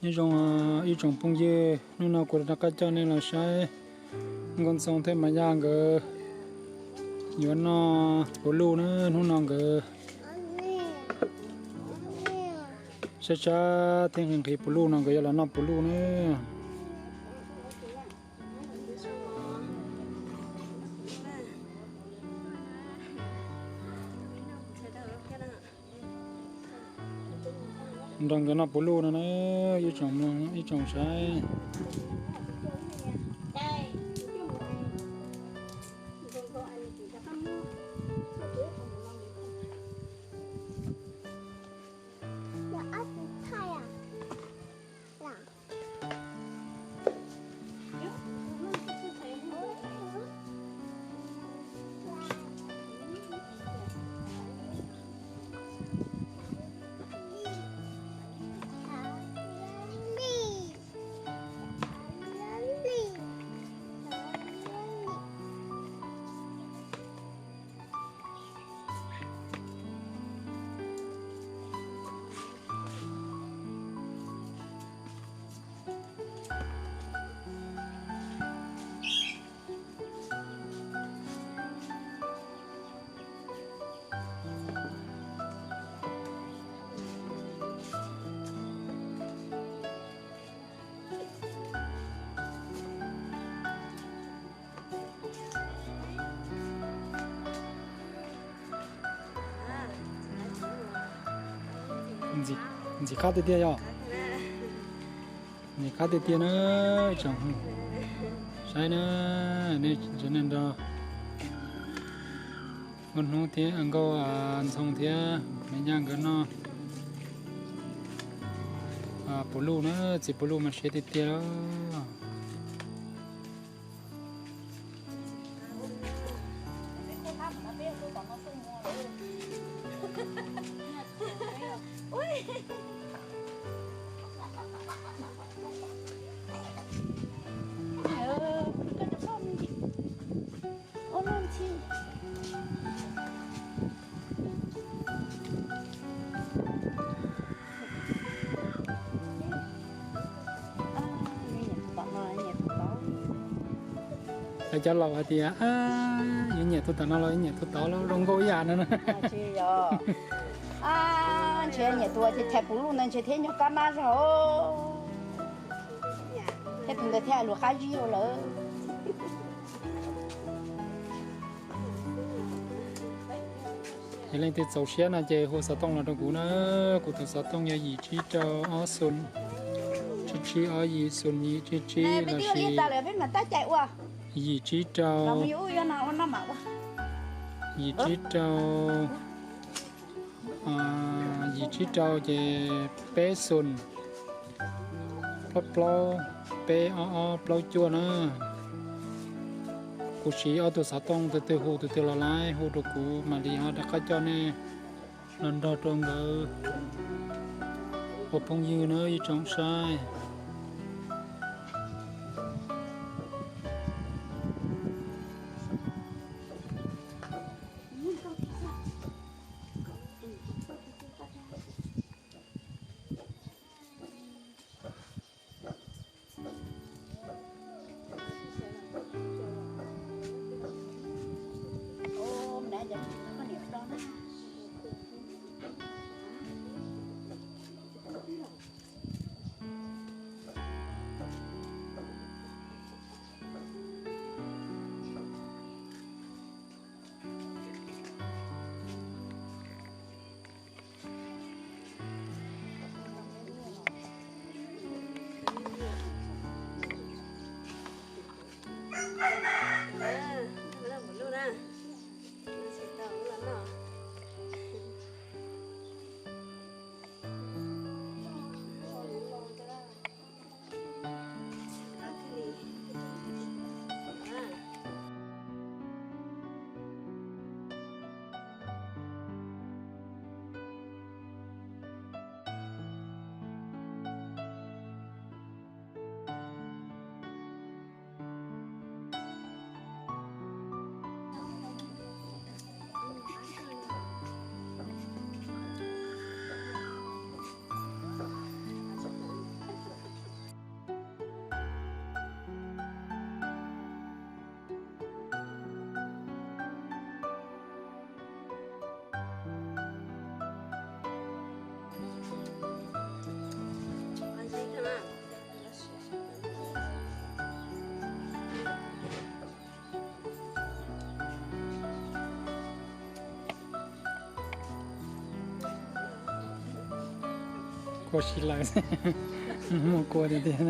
Nyob zoo ib tsoom phooj ywg, hnub no kuv rov qab coj nej los saib Nkauj Ntxhoo thiab Maiv Yaj nkawd yuav noj puv luj na. Hnub no nkawd saib saib thiab nqhis nqhis puv luj no, nkawd yuav los noj puv luj na. Nrog nkawd noj puv luj no na, ib tsoom mloog ib tsoom saib. Ntxim qab tiag tiag yog. Ntxim qab tiag tiag na. Tsoom saib na, nej nrog Nkauj Hnub thiab Nkauj Ntxhoo thiab Maiv Yaj nkawd noj puv luj na, txiv puv luj mas siab tiag tiag. Lawv cov laus hais tias, yuav nyiam tus tom no los yuav nyiam tus tod los zoo nkauj ib yam no na. Ntshe nyiam tus uas chais puv luj ntawd ntshe thiab nyuag kab nab zog, thiab tus ntawd thiab luag qab zib ua lawm. Yog leej twg txaus siab no ces hu xov tooj los rau kuv na. Kuv tus xov tooj yog yim tsib rau ob xoom tsib tsib ob yim xoom yim tsib tsib los sis yim tsib rau, yim tsib rau, yim tsib rau ces peb xoom plaub plaub peb ob ob plaub cuaj na. Kuv siv ob tug xov tooj, tus twg hu tus twg los laib hu rau kuv mam li ho rov qab coj nej los nrog rau nkawd ua phooj ywg na ib tsoom saib. Kua si lawm, muaj kua tiag tiag.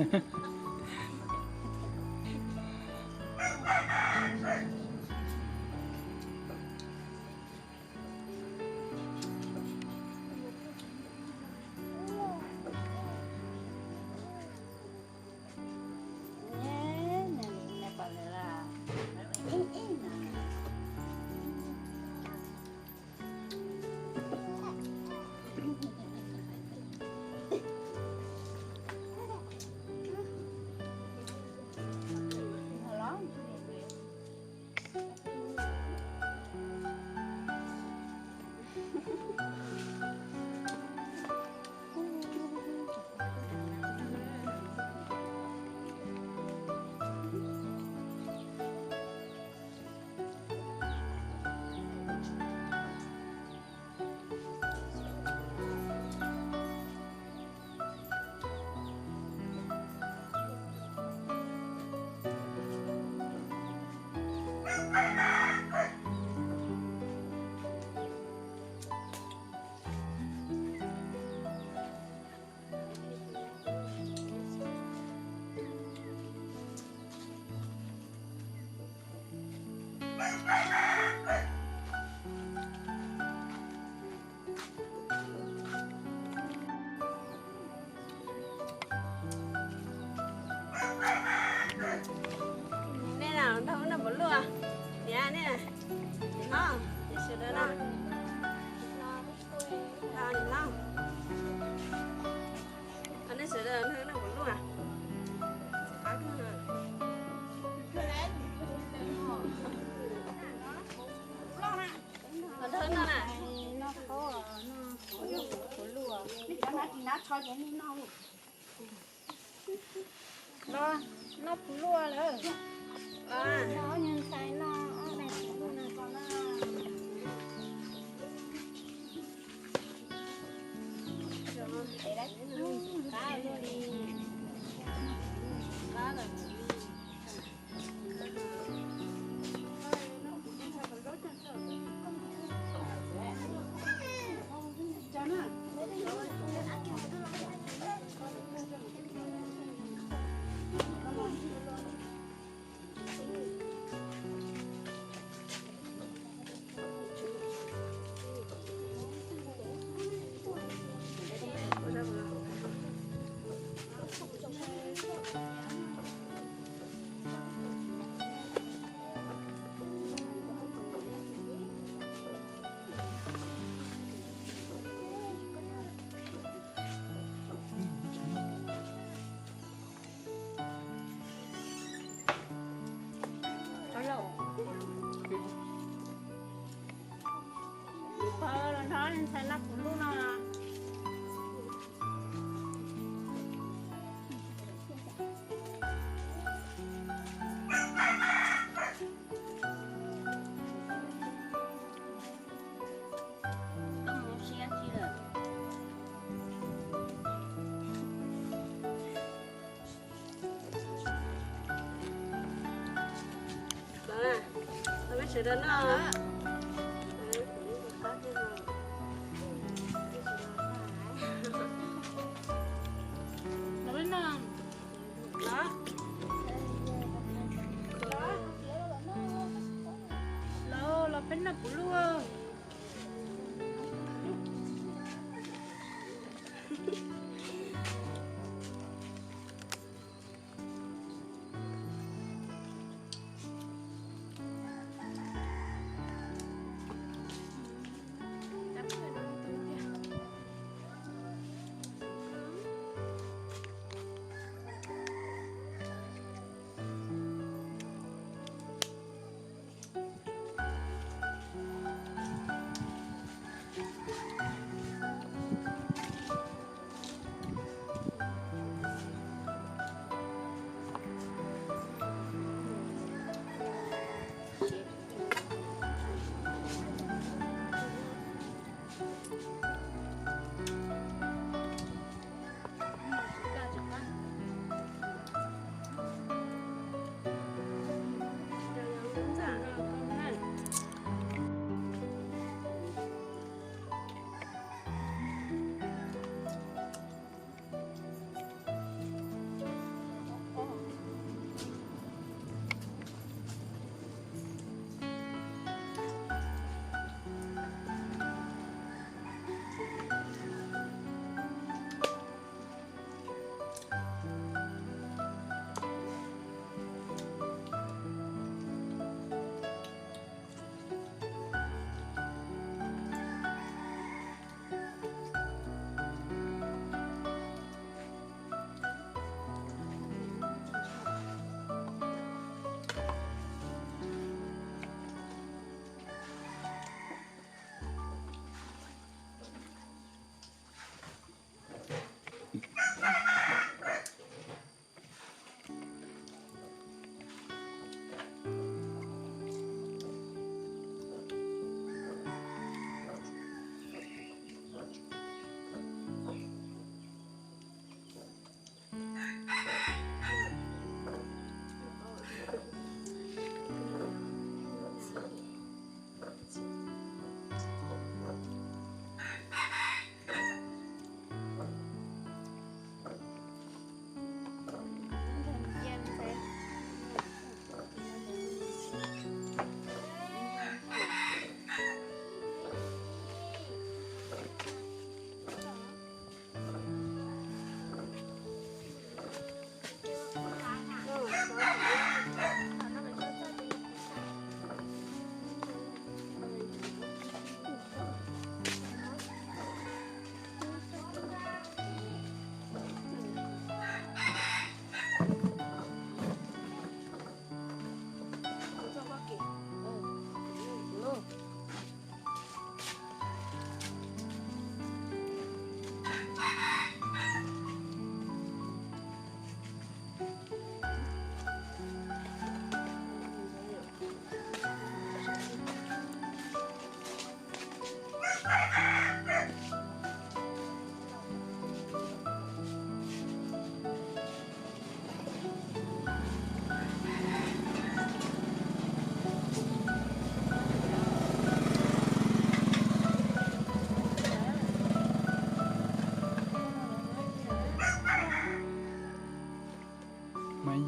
Nej na, nrog wb noj puv luaj. Niam, nej na, nim no, nej sawv daws na, nim no, nej sawv daws nrog wb noj puv luaj. Nrog wb noj na. Los noj puv luaj lawm. Ob nyuag ntxhais noj ob daig puv luaj no. Qab luaj li, qab lawm. Ib qho los nrog ntxhais noj puv luaj no. Los na, los peb sawv daws noj. Los peb noj. Los, los, los peb noj puv luaj.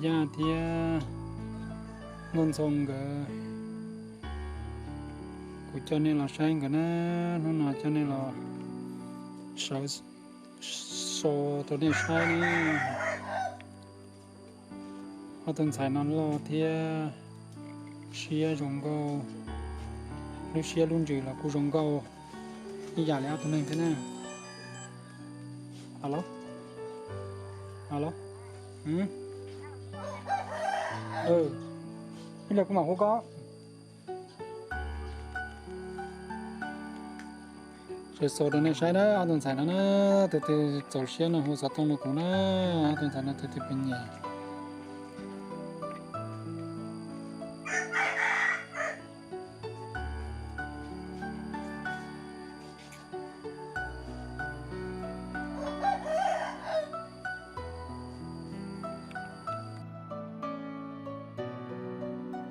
Yaj thiab Nkauj Ntxhoo nkawd, kuv coj nej los saib nkawd na, hnub no coj nej los sawv so rau nej saib na. Ob tug ntxhais no loj thiab siab zoo nkauj, lub siab lub ntsws los kuj zoo nkauj ib yam li ob tug neeg thiab na. Alo, alo, ib pliag kuv mam hu koj. Sawv so rau nej saib na, ob tug ntxhais no na, tus twg txaus siab no hu xov tooj rau kuv na, ob tug ntxhais no tus twg pes nyem.